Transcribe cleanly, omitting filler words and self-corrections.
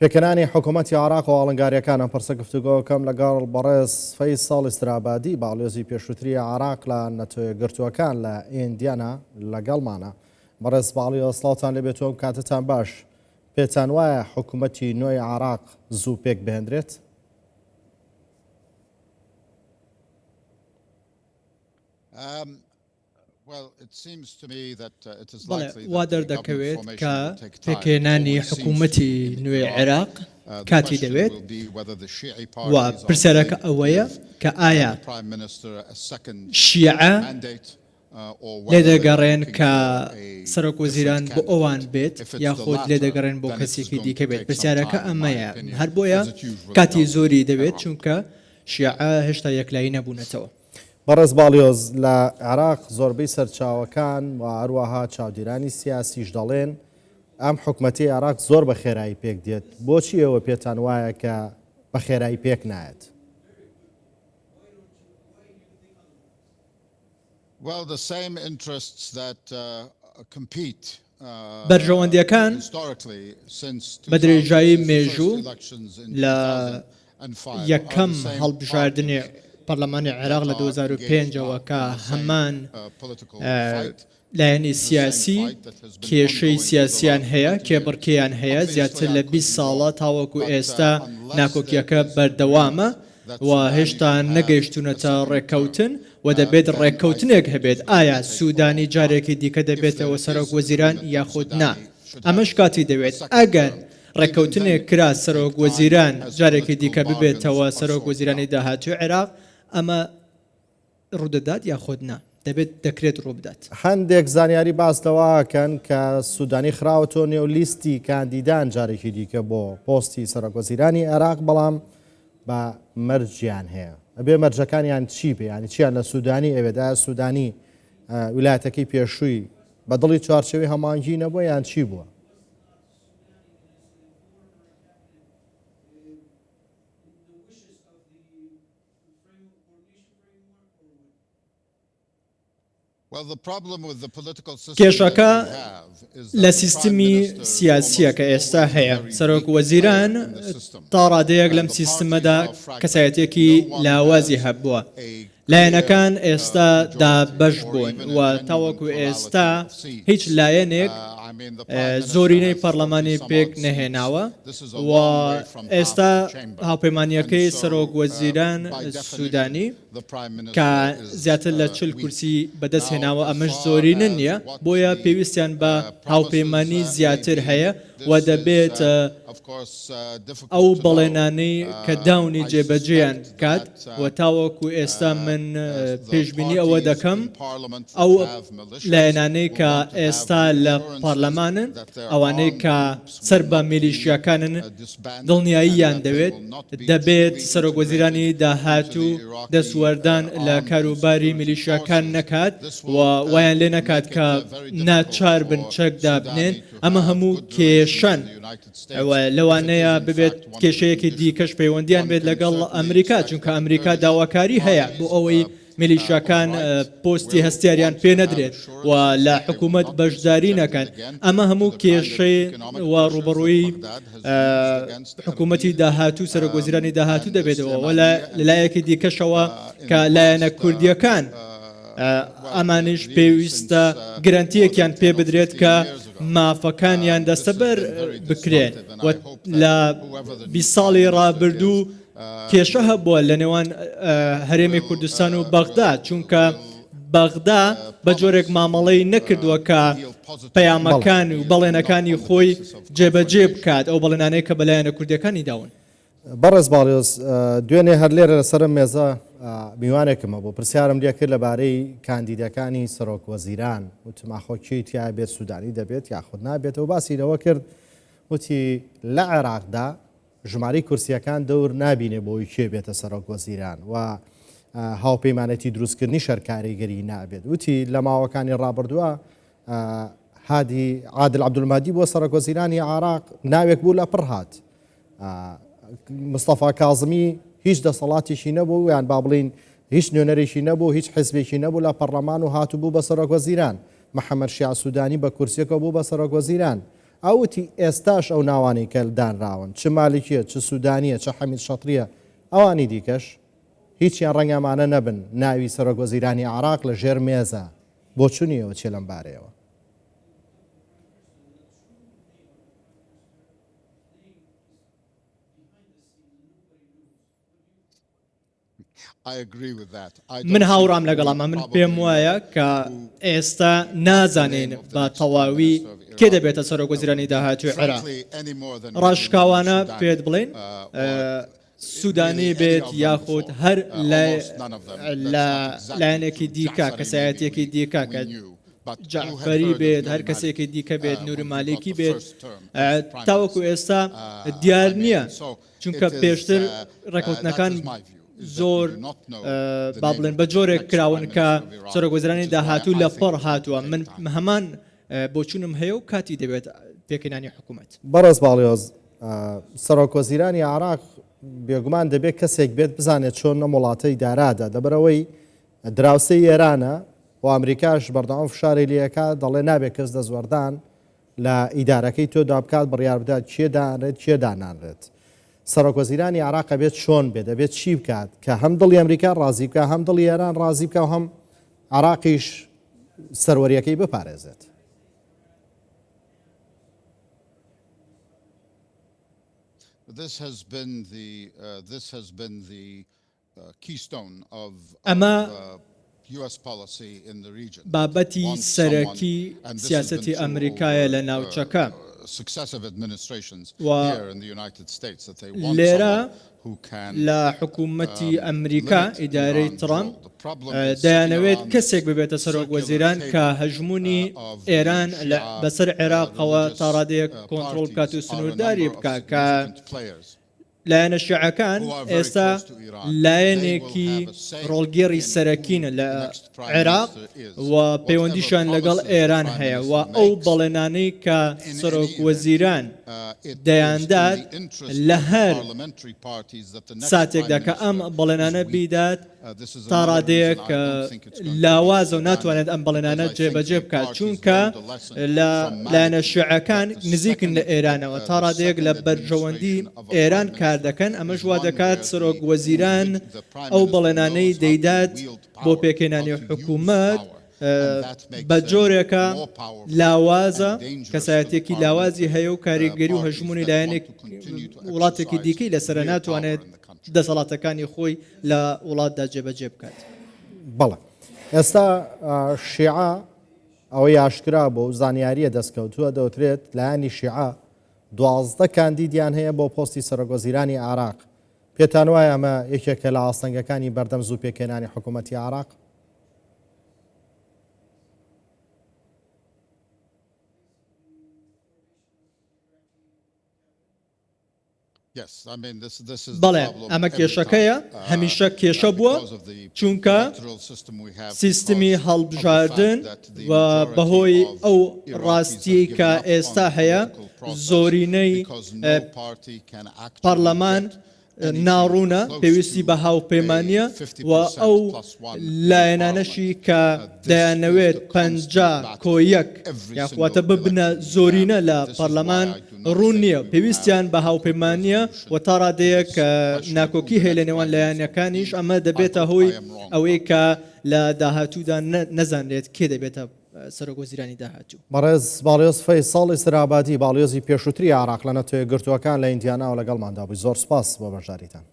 پێکهێنانی حکوومەتی عێراق و ئاڵنگارییەکان ئەم پرسە گفتوگۆکەم لەگەڵ بەڕێز فەیسەڵ ئیسترابادی باڵیۆزی پێشووتری عێراق لە نەتەوەیەکگرتووەکان لە ئیندیانا لەگەڵمانە. بەڕێز باڵیۆز سڵاوتان لێبێت و ئەم کاتەتان باش. پێتان وایە حکوومەتی نوێی عێراق زوو پێک بهێندرێت؟ بەڵێ، وا دەردەکەوێت کە پێکهێنانی حکوومەتی نوێی عێراق کاتی دەوێت و پرسیارەکە ئەوەیە کە ئایا شیعە لێدەگەڕێن کە سەرۆکوەزیران بۆ ئەوان بێت یاخود لێدەگەڕێن بۆ کەسێکی دیکە بێت؟ پرسیارەکە ئەمەیە. هەر بۆیە کاتی زۆری دەوێت چونکە شیعە هێشتا یەکلایی نەبوونەتەوە. بەڕێز باڵیۆز، لە عێراق زۆربەی سەرچاوەکان و هەروەها چاودێرانی سیاسیش دەڵێن ئەم حکومەتەی عێراق زۆر بە خێرایی پێک دێت، بۆچی ئێوە پێتان وایە کە بە خێرایی پێک نایەت؟ بەرژەوەندییەکان بە درێژایی مێژوو لە یەکەم هەڵبژاردنی پەرلەمانی عێراق لە 2005 ەوە کە هەمان لایەنی سیاسی کێشەی سیاسیان هەیە، کێبڕکێیان هەیە، زیاتر لە 20 ساڵە تاوەکو ئێستا ناکۆکییەکە بەردەوامە و هێشتا نەگەیشتوونەتە ڕێککەوتن و دەبێت ڕێککەوتنێک هەبێت، ئایا سوودانی جارێکی دیکە دەبێتەوە سەرۆک وەزیران یاخود نا؟ ئەمەش کاتی دەوێت، ئەگەر ڕێککەوتنێک کرا سەرۆک وەزیران جارێکی دیکە ببێتەوە سەرۆک وەزیرانی داهاتووی عێراق، ئەمە ڕوودەدات یاخود نا؟ دەبێت دەکرێت ڕووبدات. هەندێک زانیاری باس لەوە ئەکەن کە سودانی خراوەتەوە نێو لیستی کاندیدان جارێکی دیکە بۆ پۆستی سەرۆکوەزیرانی عێراق، بەڵام بە مەرجیان هەیە. ئەبێ مەرجەکانیان چی بێ؟ یانی چیان لە سودانی ئەوێت؟ ئایا سودانی ویلایەتەکەی پێشووی بە دڵی چوارچێوەی هەماهەنگی نەبووە یان چی بووە؟ کێشەکە لە سیستمی سیاسییە کە ئێستا هەیە، سەرۆک وەزیران تا ڕادەیەک لەم سیستمەدا کەسایەتییەکی لاوازی هەبووە، لایەنەکان ئێستا دابەش بوون و تاوەکو ئێستا هیچ لایەنێک زۆرینەی پەرلەمانی پێک نەهێناوە و ئێستا هاوپەیمانییەکەی سەرۆک وەزیران سودانی کە زیاتر لە 40 کورسی بەدەست هێناوە ئەمەش زۆرینە نییە بۆیە پێویستیان بە هاوپەیمانی زیاتر هەیە و دەبێت ئەو بەڵێنانەی کە داونی جێبەجێیان بکات و تاوەکو ئێستا من پێشبینی ئەوە دەکەم ئەو لایەنانەی کە ئێستا لە پەرلەمانن ئەوانەی کە سەر بە میلیشیاکانن دڵنیاییان دەوێت دەبێت سەرۆکوەزیرانی داهاتوو دەستوەردان لە کاروباری میلیشیاکان نەکات و وایان لێ نەکات کە ناچار بن چەک دابنێن ئەمە هەموو کێشەن و لەوانەیە ببێت کێشەیەکی دیکەش پەیوەندیان بێت لەگەڵ ئەمریکا چونکە ئەمریکا داواکاری هەیە بۆ ئەوەی میلیشیاکان پۆستی هەستیاریان پێ نەدرێت و لە حکوومەت بەشداری نەکەن ئەمە هەموو کێشەی و ڕوبەڕووی حکوومەتی داهاتوو سەرۆک وەزیرانی داهاتوو دەبێتەوە و لە لایەکی دیکەشەوە کە لایەنە کوردیەکان ئەمانیش پێویستە گرەنتیەکیان پێ بدرێت کە مافەکانیان دەستەبەر بکرێن و لە 20 ساڵی ڕابردوو کێشە هەبووە لە نێوان هەرێمی کوردستان و بەغدا چونکە بەغدا بە جۆرێک مامەڵەی نەکردووە کە پەیامەکان و بەڵێنەکانی خۆی جێبەجێ بکات ئەو بەڵێنانەی کە بەلایەنە کوردیەکانی داون. بەڕێز باڵیۆز، دوێنێ هەر لێرە لەسەر ئەم مێزە میوانێکم هەبوو، پرسیارم لێ کرد لەبارەی کاندیدەکانی سەرۆک وەزیران، وتم ئاخۆ کێی تیا بێت سوودانی دەبێت یاخود نابێتەوە، باسی لەوە کرد وتی لە عێراقدا ژمارەی کورسییەکان دەور نابینێ بۆی کێ بێتە سەرۆک وەزیران و هاوپەیمانێتی دروستکردنی شەر کاریگەری نابێت، وتی لە ماوەکانی ڕابردووە هادی عادل عەبدولمەهدی بووە سەرۆک وەزیرانی عێراق ناوێک بوو لە پڕ هات مستەفا کازمی هیچ دەسەڵاتێکی نەبوو یان با بڵین هیچ نوێنەرێکی نەبوو هیچ حزبێکی نەبوو لە پەرلەمان و هاتوو بوو بە سەرۆک وەزیران محەممەد شیاع سوودانی بە کورسیەکە بوو بە سەرۆک وەزیران. ئەو وتی ئێستاش ئەو ناوانەی کە دانراون چ مالکیە چ سودانیە چ حەمید شەتریە ئەوانی دیکەش هیچیان ڕەنگە ئەمانە نەبن، ناوی سەرۆک وەزیرانی عێراق لە ژێر مێزە، بۆچونی ئێوە چیە لەم بارەیەوە؟ من هاوڕام لەگەڵ ئەمە، من پێم وایە کە ئێستا نازانین بە تەواوی کێ دەبێتە سەرۆک وەزیرانی داهاتووی عێراق. ڕاشکاوانە پێت بڵێین سودانی بێت یاخود هەر لە لایەنێکی دیکە کەسایەتیەکی دیکە کە جەعفەری بێت هەر کەسێکی دیکە بێت نوری مالیکی بێت تاوەکو ئێستا دیار نییە چونکە پێشتر ڕێکەوتنەکان زۆر با بڵێن بە جۆرێک کراون کە سەرۆک وەزیرانی داهاتوو لە پڕ هاتووە من هەمان بۆچوونم هەیە و کاتی دەوێت پێکهێنانی حکوومەت. بەڕێز باڵیۆز، سەرۆکوەزیرانی عێراق بێگومان دەبێت کەسێک بێت بزانێت چۆن ئەم وڵاتە ئیدارە ئەدات، لەبەرئەوەی دراوسێی ئێرانە و ئەمریکاش بەردەوام فشاری لێکات، دەڵێ نابێت کەس دەستوەردان لە ئیدارەکەی تۆدا بکات، بڕیار بدات کێ دانرێت کێ دانانرێت. سەرۆکوەزیرانی عێراق ئەبێت چۆن بێت، ئەبێت چی بکات کە هەم دڵی ئەمریکا ڕازی بکات، هەم دڵی ئێران ڕازی بکات و هەم عێراقیش سەروەریەکەی بپارێزێت. ئەمە بابەتی سەرەکی سیاسەتی ئەمریکایە لە ناوچەکە و لێرە لە حکوومەتی ئەمریکا، ئیدارەی ترەمپ، دەیانەوێت کەسێک ببێتە سەرۆک وەزیران کە هەژموونی ئێران بەسەر عێراقەوە تا ڕادەیەک کۆنترۆڵ بکات و سنوورداری بکات کە لایەنە شیعەکان ئێستا لایەنێکی ڕۆڵگێڕی سەرەکین لە عێراق و پەیوەندیشیان لەگەڵ ئێران هەیە و ئەو بەڵێنانەی کە سەرۆک وەزیران دەیاندات لە هەر ساتێکدا کە ئەم بەڵێنانە بیدات تا ڕادەیەک لاوازە و ناتوانێت ئەم بەڵێنانە جێبەجێ بکات چونکە لە لایەنە شیعەکان نزیکن لە ئێرانەوە تا ڕادەیەک لە بەرژەوەندی ئێران کار دەکەن ئەمەش وا دەکات سەرۆک وەزیران ئەو بەڵێنانەی دەیدات بۆ پێکهێنانی حکوومەت بە جۆرێکە لاوازە، کەسایەتییەکی لاوازی هەیە و کاریگەری و هەژموونی لایەنێک وڵاتێکی دیکەی لەسەرە ناتوانێت دەسەڵاتەکانی خۆی لە وڵاتدا جێبەجێ بکات. بەڵێ ئێستا شیعە ئەوەی ئاشکرا بۆ و زانیاریە دەستکەوتووە دەوترێت لایەنی شیعە 12 کاندیدیان هەیە بۆ پۆستی سەرۆکوەزیرانی عێراق پێتان وایە ئەمە یەکێکە لە ئاستەنگەکانی بەردەم زوو پێکهێنانی حکوومەتی عێراق؟ بەڵێ ئەمە کێشەکەیە، هەمیشە کێشە بووە، چونکە سیستمی هەڵبژاردن و بەهۆی ئەو ڕاستیەی کە ئێستا هەیە زۆرینەی پەڕلەمان ناڕوونە، پێویستی بە هاوپەیمانییە و ئەو لایەنانەشی کە دەیانەوێت 50 کۆ یەک یاخواتە ببنە زۆرینە لە پەرلەمان ڕوون نییە، پێویستیان بە هاوپەیمانییە و تا ڕادەیەک ناکۆکی هەیە لە نێوان لایەنەکانیش، ئەمە دەبێتە هۆی ئەوەی کە لە داهاتوودا نەزانرێت کێ دەبێتە سەرۆک وەزیرانی داهاتوو. بەڕێز باڵیۆز فەیسەڵ ئیسترابادی، باڵیۆزی پێشووتری عێراق لە نەتەوەیەکگرتووەکان لە ئیندیاناوە لەگەڵماندا بووی، زۆر سوپاس بۆ بەشداریتان.